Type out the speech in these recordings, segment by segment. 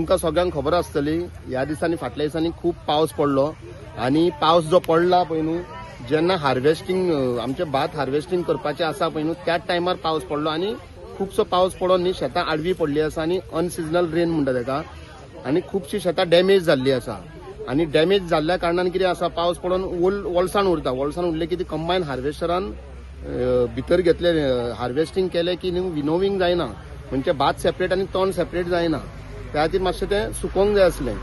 तुमकां सगळ्यांक खबर आसतली ह्या दिसांनी फाटल्या दिसांनी खूब पावस पडलो आनी पावस जो पडला पळय न्हू जेन्ना हार्वेस्टिंग आमचे भात हार्वेस्टिंग करपाचें आसा पळय न्हू त्याच टायमार पावस पडलो आनी खुबसो पावस पडोन न्ही शेतां आडवी पडली आसा आनी अनसिजनल रेन म्हणटा तेका आनी खुबशी शेतां डॅमेज जाल्ली आसा आनी डॅमेज जाल्ल्या कारणान कितें आसा पावस पडोन ओलसाण उरता, ओलसाण उरले की ती कंबायन हार्वेस्टरान भितर घेतले हार्वेस्टिंग केलें की न्हू विनोविंग जायना, म्हणजे भात सेपरेट आनी तण सेपरेट जायना, त्या खातीर मातशें तें सुकोवंक जाय आसलें.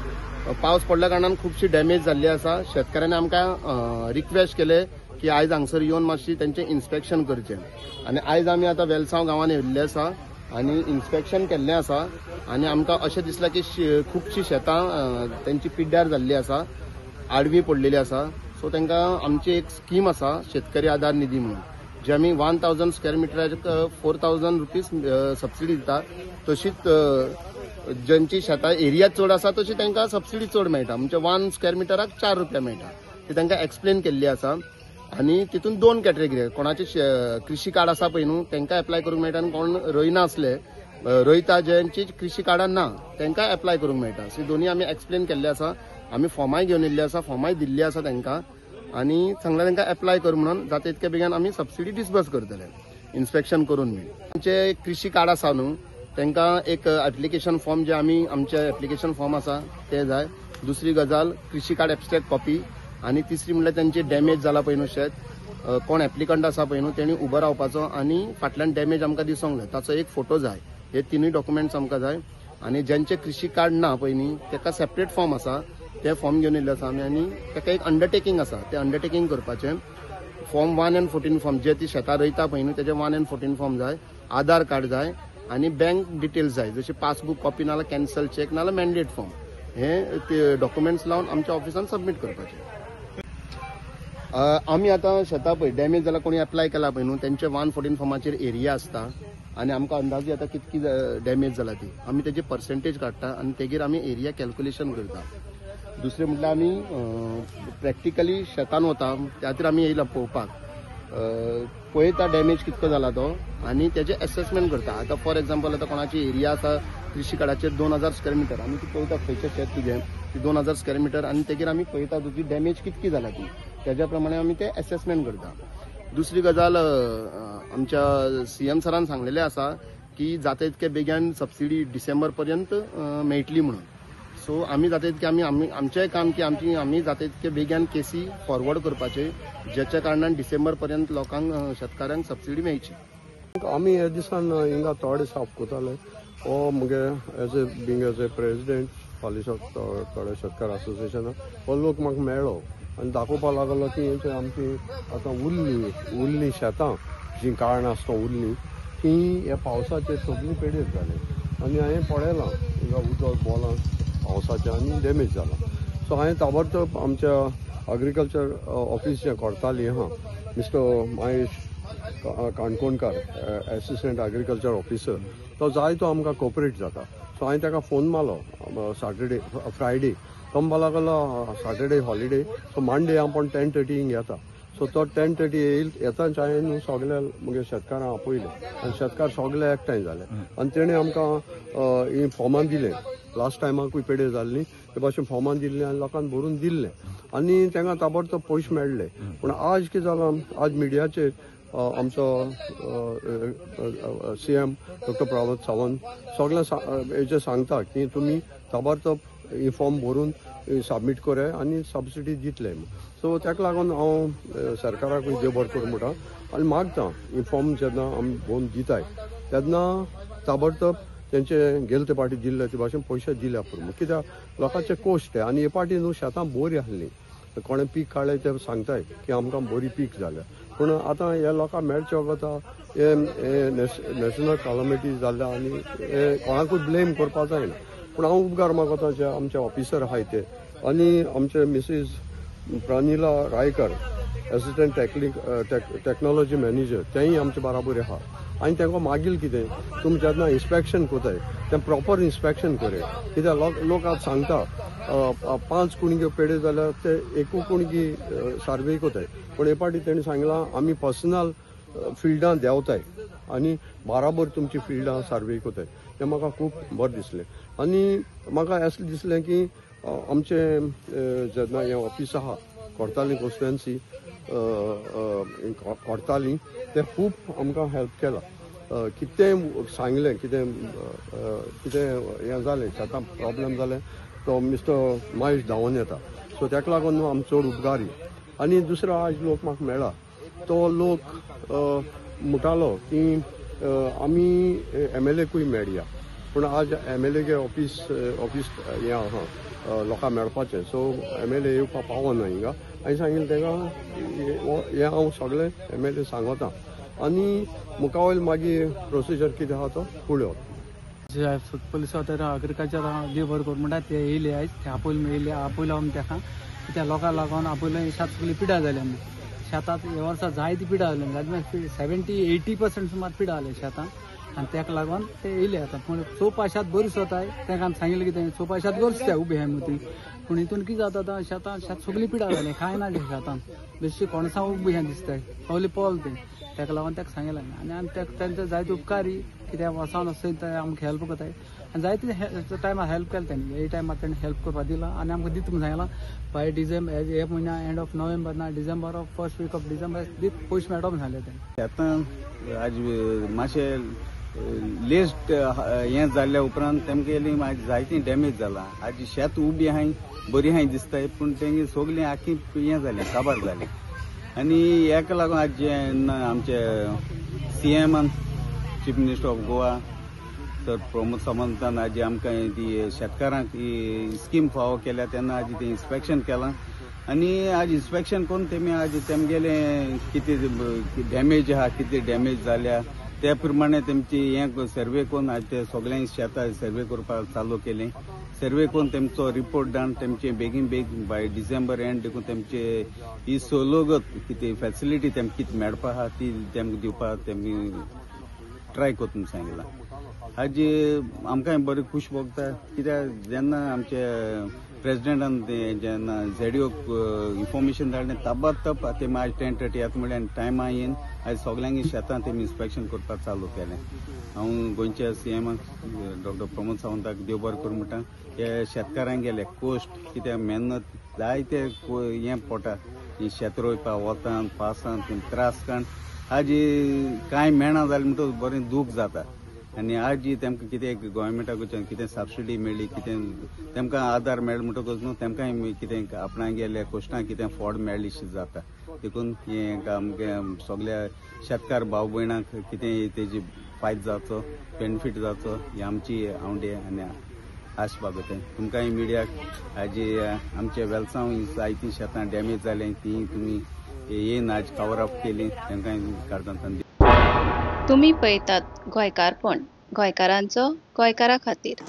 पावस पडल्या कारणान खुबशी डॅमेज जाल्ली आसा. शेतकाऱ्यांनी आमकां रिक्वेस्ट केले की आयज हांगसर येवन मातशी तेंचें इन्स्पेक्शन करचें आनी आयज आमी आतां वेलसांव गांवांत येयल्ले आसा आनी इन्स्पेक्शन केल्लें आसा आनी आमकां अशें दिसलां की खुबशीं शेतां तेंची पिड्ड्यार जाल्ली आसा, आडवी पडलेली आसा. सो तांकां आमची एक स्कीम आसा शेतकरी आधार निधी म्हणून, जे आमी 1000 स्क्वेअर मिटराचेर 4000 रुपीज सबसिडी दिता. तशीच ज्यांची शेतां एरिया चड आसा तशी तांकां सबसिडी चड मेळटा, म्हणजे 1 स्क्वेअर मिटराक 4 रुपया मेळटा. ती तांकां एक्सप्लेन केल्ली आसा आनी तितून 2 कॅटेगरी, कोणाचे कृषी कार्ड आसा पळय न्हू तांकां एप्लाय करूंक मेळटा आनी कोण रोयना आसले रोयता ज्यांची कृषी कार्डां ना तांकां एप्लाय करूंक मेळटा. सो दोनूय आमी एक्सप्लेन केल्ले आसा, आमी फॉर्माय घेवन येयल्ले आसा, फॉर्माय दिल्ली आसा तांकां आनी सांगला तांकां एप्लाय कर म्हणून, जाता इतके बेगीन आमी सबसिडी डिसबर्स करतले इन्स्पेक्शन करून बी. आमचे कृषी कार्ड आसा न्हू तांकां एक एप्लिकेशन फॉर्म जे आमी आमचे एप्लिकेशन फॉर्म आसा ते जाय, दुसरी गजाल कृषी कार्ड एबस्ट्रेक्ट कॉपी आनी तिसरी म्हणल्यार तांचे डॅमेज जाला पळय न्हू शेत, कोण एप्लिकंट आसा पळय न्हू तेणी उबो रावपाचो आनी फाटल्यान डॅमेज आमकां दिसोंक जाय ताचो एक फोटो जाय. हे तिनूय डॉक्युमेंट्स आमकां जाय आनी ज्यांचे कृषी कार्ड ना पळय न्ही ताका सेपरेट फॉर्म आसा, ते फॉर्म घेवन येयल्ले आसा आमी आनी ताका एक अंडरटेकींग आसा, ते अंडरटेकींग करपाचें. फॉर्म 1 आनी 14 फॉर्म जे ती शेतां रोयता पळय न्हू तेजे 1 आनी 14 फॉर्म जाय, आधार कार्ड जाय आनी बँक डिटेल्स जाय, जशे पासबूक कॉपी नाल्यार कॅन्सल चॅक नाल्यार मॅन्डेट फॉर्म. हे ते डॉक्युमेंट्स लावन आमच्या ऑफिसान सबमीट करपाचे. आमी आतां शेतां पळय डॅमेज जाल्यार कोणी एप्लाय केला पळय न्हू तेंचे 114 फॉर्माचेर एरिया आसता आनी आमकां अंदाजे आतां कितकी डॅमेज जाला ती आमी तेजी पर्सेंटेज काडटा आनी तेगेर आमी एरिया कॅल्क्युलेशन करता. दुसरें म्हटल्यार आमी प्रॅक्टिकली शेतान वता, त्या खातीर आमी येयला पळोवपाक, पळयता डॅमेज कितको जाला तो आनी तेजें एसेसमेंट करता. आतां फॉर एग्जाम्पल आतां कोणाची एरिया आसा कृषी कार्डाचेर 2000 स्क्वेअर मिटर, आमी ती पळयता खंयचें शेत तुजें ती 2000 स्क्वेअर मिटर आनी तेगेर आमी पळयता तुजी डॅमेज कितकी जाला ती, तेज्या प्रमाणे आमी ते एसेसमेंट करता. दुसरी गजाल आमच्या सीएम सरान सांगलेलें आसा की जाता इतके बेगीन सबसिडी डिसेंबर पर्यंत मेळटली म्हणून. सो आमी जाता इतके आमी आमचेंय काम की आमची आमी जाता इतके बेगीन केसी फॉरवर्ड करपाचे, ज्याच्या कारणान डिसेंबर पर्यंत लोकांक शेतकाऱ्यांक सबसिडी मेळची. आमी ह्या दिसान हिंगा थोडे साफ करताले, हो मुगे as a being as a president फालीं थोडे शेतकार असोसिएशना हो लोक म्हाका मेळ्ळो आनी दाखोवपाक लागलो की आमची आतां उरली शेतां जीं कारणां आसता उरली ती ह्या पावसाचेर सगळीं पेडेर जाली आनी हांवें पळयलां हिंगा उदक बोलां पावसाचें आनी डॅमेज जाला. सो हांवें ताबडतोब आमच्या एग्रीकल्चर ऑफिस जें करताली आहा mister Mahesh Kankonkar assistant agriculture officer तो जाय तो आमकां कोऑपरेट जाता. सो हांवें ताका फोन मारलो सॅटर्डे फ्रायडे, तो म्हणपाक लागलो सॅटर्डे हॉलिडे, सो मंडे हांव पण 10:30 हिंग येता. सो तो 10:30 येईल येताच हांवें न्हू सगळे मुगे शेतकारांक आपयले आनी शेतकार सगळे एकठांय जाले आनी तेणें आमकां ही फॉर्मां दिलें. लास्ट टायमाकूय पेडे जाल्ली ते भाशेन फॉर्मां दिल्लीं आनी लोकांक भरून दिल्लें आनी तांकां ताबडतोब पयशे मेळ्ळे. पूण आज कितें जालां, आज मिडियाचेर आमचो सीएम डॉक्टर प्रमोद सावंत सगळें हेजें सांगता की तुमी ताबडतोब ही फॉर्म भरून सबमीट करे आनी सबसिडी दितले. सो ताका लागून हांव सरकाराकूय देव बरें करूं म्हणटा आनी मागता ही फॉर्म जेन्ना आमी भरून दिताय तेन्ना ताबडतोब तेंचे गेले ते पाटी दिल्ले ते भाशेन पयशे दिल्या पुरो, कित्याक लोकांचे कोश्ट आनी हे पाटी न्हू शेतां बरी आसली, कोणें पीक काडलें ते सांगताय की आमकां बरी पीक जाल्या, पूण आतां ह्या लोकांक मेळचे वखद हे नॅशनल कॅलमिटी जाल्ल्या आनी हे कोणाकूय ब्लेम करपाक जायना. पूण हांव उपकार मागता जे आमचे ऑफिसर आहाय ते आनी आमचे Mrs Pranila Raikar assistant technology manager तेंय आमचे बराबर आहा आनी तांकां मागील कितें तुमी जेन्ना इन्स्पेक्शन करताय तें प्रॉपर इन्स्पेक्शन करे, कित्याक लोक आज सांगता 5 कुणग्यो पेडे जाल्यार ते एकू कुणगी सार्वे करताय, पूण हे पाटी तेणी सांगलां आमी पर्सनल फिल्डान देंवताय आनी बाराबर तुमची फिल्डां सर्वे कोताय तें म्हाका खूब बरें दिसलें. आनी म्हाका अशें दिसलें की आमचें जेन्ना हें ऑफीस आहा कोर्ताली कॉन्स्टिट्युएन्सी कोर्ताली तें खूब आमकां हेल्प केलां. कितें सांगलें कितें कितें हें जालें शेतां प्रॉब्लम जालें तो मिस्टर महेश धांवून येता. सो ताका लागून न्हू आमी चड उपकारी. आनी दुसरो आज लोक म्हाका मेळ्ळा तो लोक म्हणटालो की आमी एमएलएकूय मेळया, पूण आज एमएलए ऑफीस ऑफीस हें आहा लोकांक मेळपाचें, सो एमएलए येवपाक पावना हिंगा. हांवें सांगिल्लें ताका हें हांव सगळें एमएलए सांगता आनी मुखा वयल मागीर प्रोसिजर कितें आहा तो फुडें वता. पुलीस एग्रीकल्चर लेबर गव्हर्मेंटात ते येयले आयज, ते आपयले येयले, आपयलो आमी ताका त्या लोकांक लागून आपयले. शेत सगळी पिडा जाली आमी शेतात ह्या वर्सा जायती पिडा जाली, 70-80% सुमार पिडा जाली शेतां आनी ताका लागून ते येयले आतां. पूण चोवपा शेत बरी सोताय ताका आमी सांगिल्लें की तें चोवपा शेत बरी जाय उबी आहाय मती, पूण हितून कितें जाता आतां शेतां शेत सगळी पिडा जाली, कांय ना शेतान, बेश्टी कोणसां उबी आहाय दिसताय सगळी पोल तें. ताका लागून ताका सांगिल्लें आनी आमी ताका तेंचे जायते उपकारी कित्याक वचोन थंय आमकां हेल्प करताय आनी जायते टायमार हेल्प केलें तेणी. हे टायमार तेणी हेल्प करपाक दिलां आनी आमकां दिता म्हूण सांगलां बाय डिसेंबर हे म्हयन्या एंड ऑफ नोव्हेंबर ना December of first week of December दीत पयशे मेळटो म्हूण सांगलें तेणी. आतां आज मातशें लेस्ट हें जाल्ल्या उपरांत तेमगेली आयज जायती डॅमेज जाला. आज शेत उबी आहाय बरी आहाय दिसताय, पूण तेंगे सगळीं आखी हें जालें काबार जालें. आनी हेका लागून आज जेन्ना आमचे सीएमान chief minister of Goa sir Pramod सावंतान आज आमकां ती शेतकारांक ही स्कीम फावो केल्या तेन्ना आज तें इन्स्पेक्शन केलां आनी आज इन्स्पेक्शन करून तेमी आज तेमगेलें कितें डॅमेज आहा कितें डॅमेज जाल्या त्या प्रमाणे तेमची हें सर्वे करून आज ते सगळ्यांक शेतां सर्वे करपाक चालू केलें. सर्वे करून तेमचो रिपोर्ट धाडून तेमचे बेगीन बेग बाय डिसेंबर एंड देखून तेमचे ही सवलत कितें फॅसिलिटी तेमकां कितें मेळपा आहा ती तेमकां दिवपाक तेमी ट्राय करता म्हूण सांगिलां. आज आमकांय बरें खूश भोगता कित्याक जेन्ना आमचे प्रेजिडेंटान ते जेन्ना झेडिओक इन्फॉर्मेशन धाडलें ताबडतोब तेमी आज 10:30 येता म्हणलें आनी टायमा येवन आयज सगल्यांक शेतां तेमी इन्स्पेक्शन करपाक चालू केलें. हांव गोंयच्या सीएमाक डॉक्टर प्रमोद सावंताक देव बरें करूं म्हणटा. हे शेतकारांक गेले कोश्ट कित्याक मेहनत जायते हें पोटा ही शेत रोयपाक वतान पावसान त्रास काडून आज कांय मेळना जालें म्हणटकच बरें दूख जाता. आनी आज तेमकां कितें गोवोरमेंटा कडच्यान कितें सबसिडी मेळ्ळी कितें तेमकां आदार मेळ्ळो म्हणटकच न्हू तेमकांय कितें आपणाक गेल्या कोश्टांक कितें फोड मेळ्ळी जाता. देखून हें आमगे सगल्या शेतकार भाव भयणांक कितें तेजी फायदो जावचो बेनिफीट जावचो ही आमची आवडे आनी आश बागोता. तुमकांय मिडियाक आज आमचे वेलसांव जायतीं शेतां डॅमेज जालें ती तुमी येन आज कवर अप केली तांकां काडटा. तुमी पळयतात गोंयकारपण, गोंयकारांचो गोंयकारा खातीर.